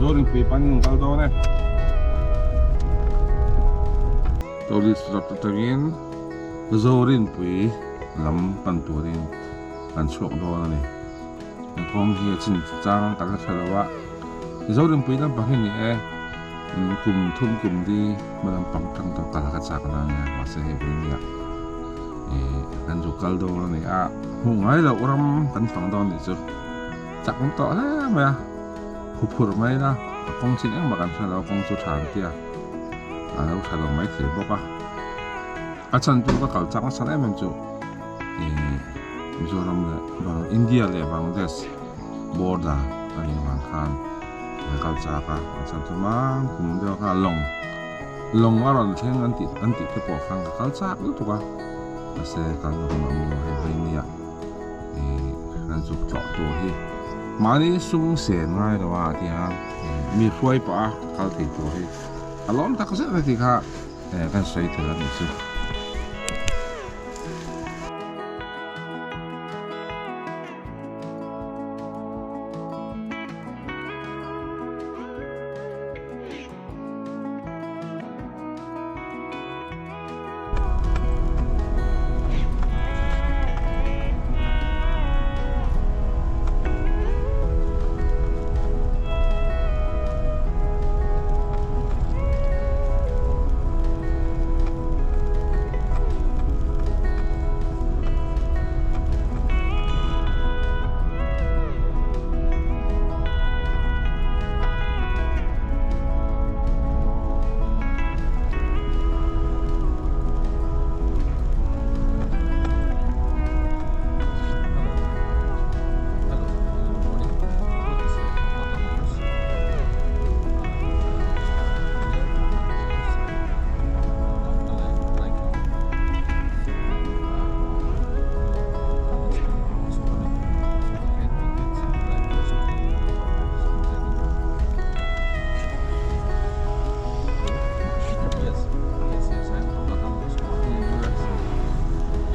Zorinpui panin kan kal dawn e. Tourist resort atangin Zorinpui lam pan turin kan chhuak dawn a ni. He kawng hi a chin chang kan la hre lo a, Zorinpui lampang hi ni e, kum thum kum li hma lampang tang tawh kal ka chak na ania, mahse hei vawinia ih kan zu kal dawn a ni a, hmuh ngai loh ram kan fang dawn nih chu chak awm tawh hle mai a, huphurh mai ila a kawng chin engmah kan hre lo a kawng chu tha an tia a lo tha lo maithei bawk a, a chhan chu ka kal chak nasa em em chu. Ih Mizoram leh Bang India leh Bangladesh border a nih avang khan an kal chak a an chhan chu mang kum deuh kha lawng lawng a rawn thleng an tih an tih te pawh khan ka kal chak lutuk a mahse kan hun awm lo hei vawinia ih kan zuk tlawh tur hi mahni sum sen ngai lo a tiang mi hruai pah a kal thei tur hi a lawm tak zet a tih kha kan sawi tel a nih chu.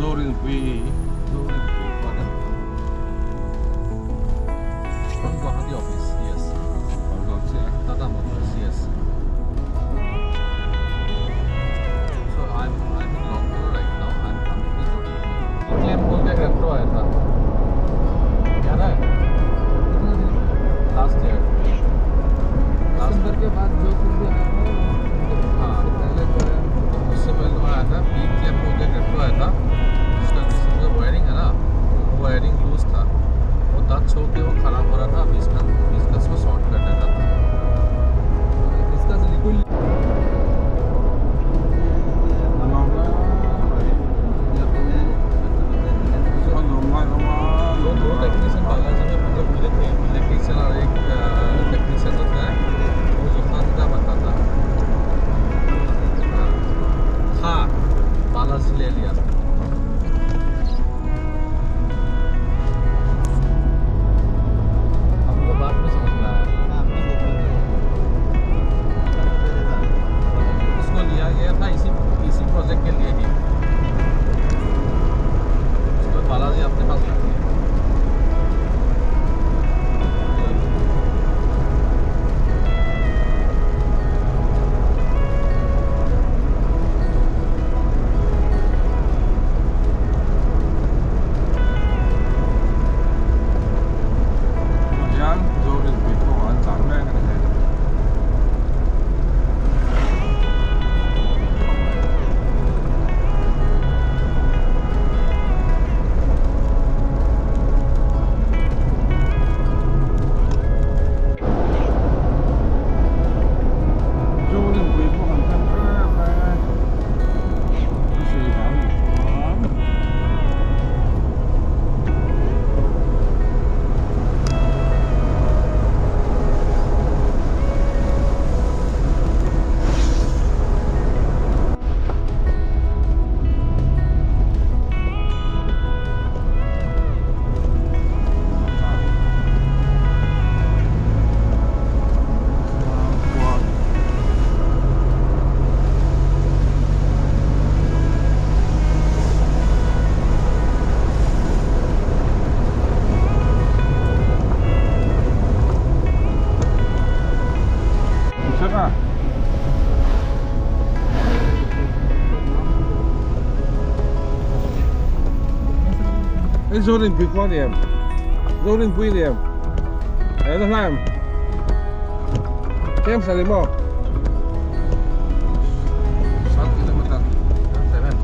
Zorinpui From Guwahati office, yes. Tata Motors, yes. So I'm I'm in Longpur right now. I'm coming to Jodhpur. Claim बोल के रेट्रो आया था याद है last year दिसंबर के बाद जो कुछ भी आया था हाँ। उससे पहले जो है उससे पहले तो आया था पी क्लेम बोल के रेट्रो आया था जिसका जिसका जो वायरिंग है ना वो वायरिंग लूज था वो टच हो के वो ख़राब हो रहा था अभी इसका इसका इसको शॉर्ट कर देता था इसका लिक्विड जो दो टेक्नीशियन बालाजी में मुझे मिले थे इलेक्ट्रीशियन और एक I Zorinpui khua ni em? Zorinpui ni em? He na hla em? Kem sa ni maw? 7 kilometer 7.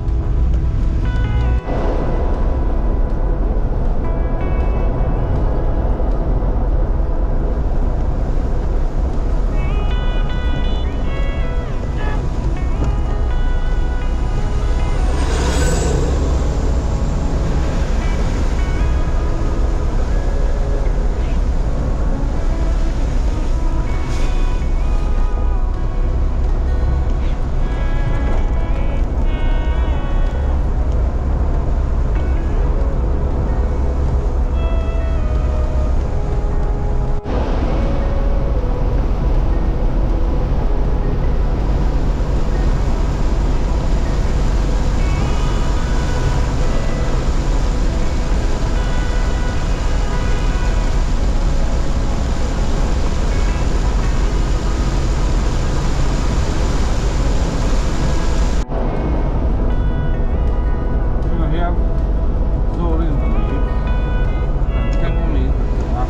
Tunah hian Zorinpui kan thleng niin ka hria a.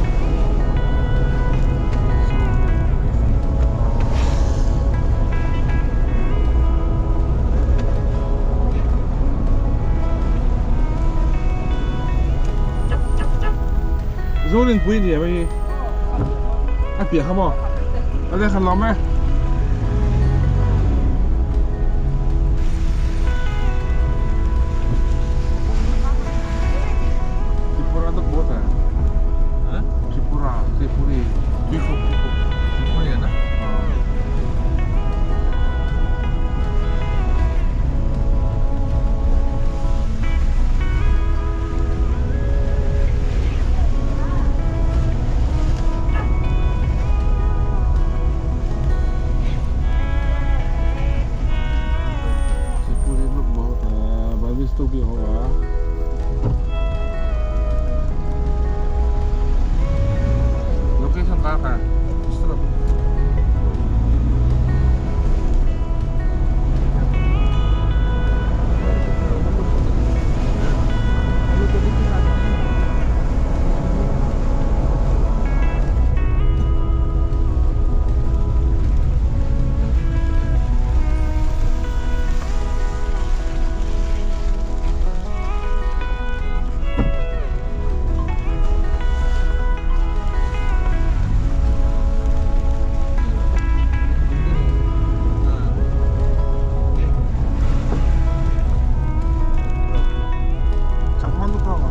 Zorinpui ni em hei a piah kha maw a lehkha lawm e. Tripura to boat hai. Tripura, Tripuri, Tuikhawk, Tuikhawk. Tripuri hai na? Tripuri to boat hai. By mistake bhi hoga. Location कहाँ का है? इस तरफ। Kathmandu कहाँ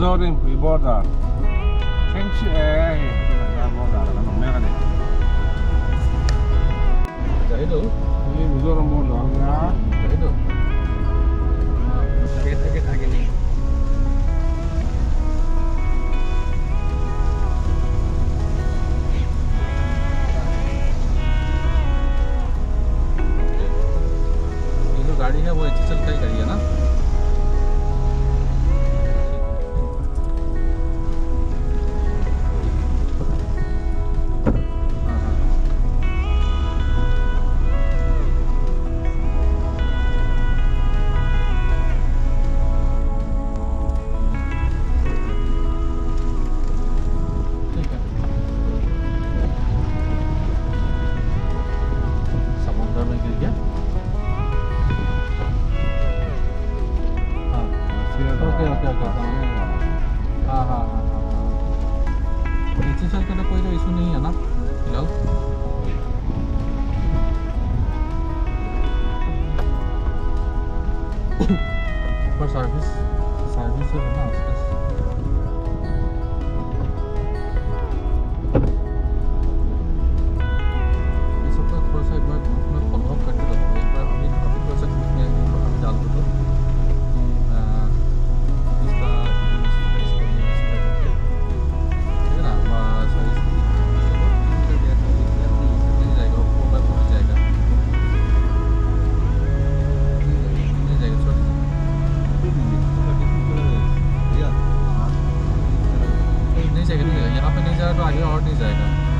Zorinpui border thleng chiah e hei tunah hian border ah kan awm mek a ni. Hei Mizoram border a nia. ये जो गाड़ी है वो H L का ही गाड़ी है ना? हाँ हाँ। ठीक है। समुद्र में गिर गया। हाँ, okay okay okay. हाँ हाँ हाँ हाँ। नीचे चल के तो कोई तो इशू नहीं है ना फिलहाल? ऊपर सर्विस सर्विस जो है ना उसका। ये सब का थोड़ा सा एक बार ग्रुप में फॉलो अप करके रखो। एक बार अभी अभी थोड़ा सा ग्रुप में अभी डाल दो तो कि इसका इसका इसका ये इसका करके, ठीक है ना? सॉरी, इसको 3 मीटर गया था। जाएगा, नहीं जाएगा। यहाँ पे नहीं जा रहा तो आगे और नहीं जाएगा।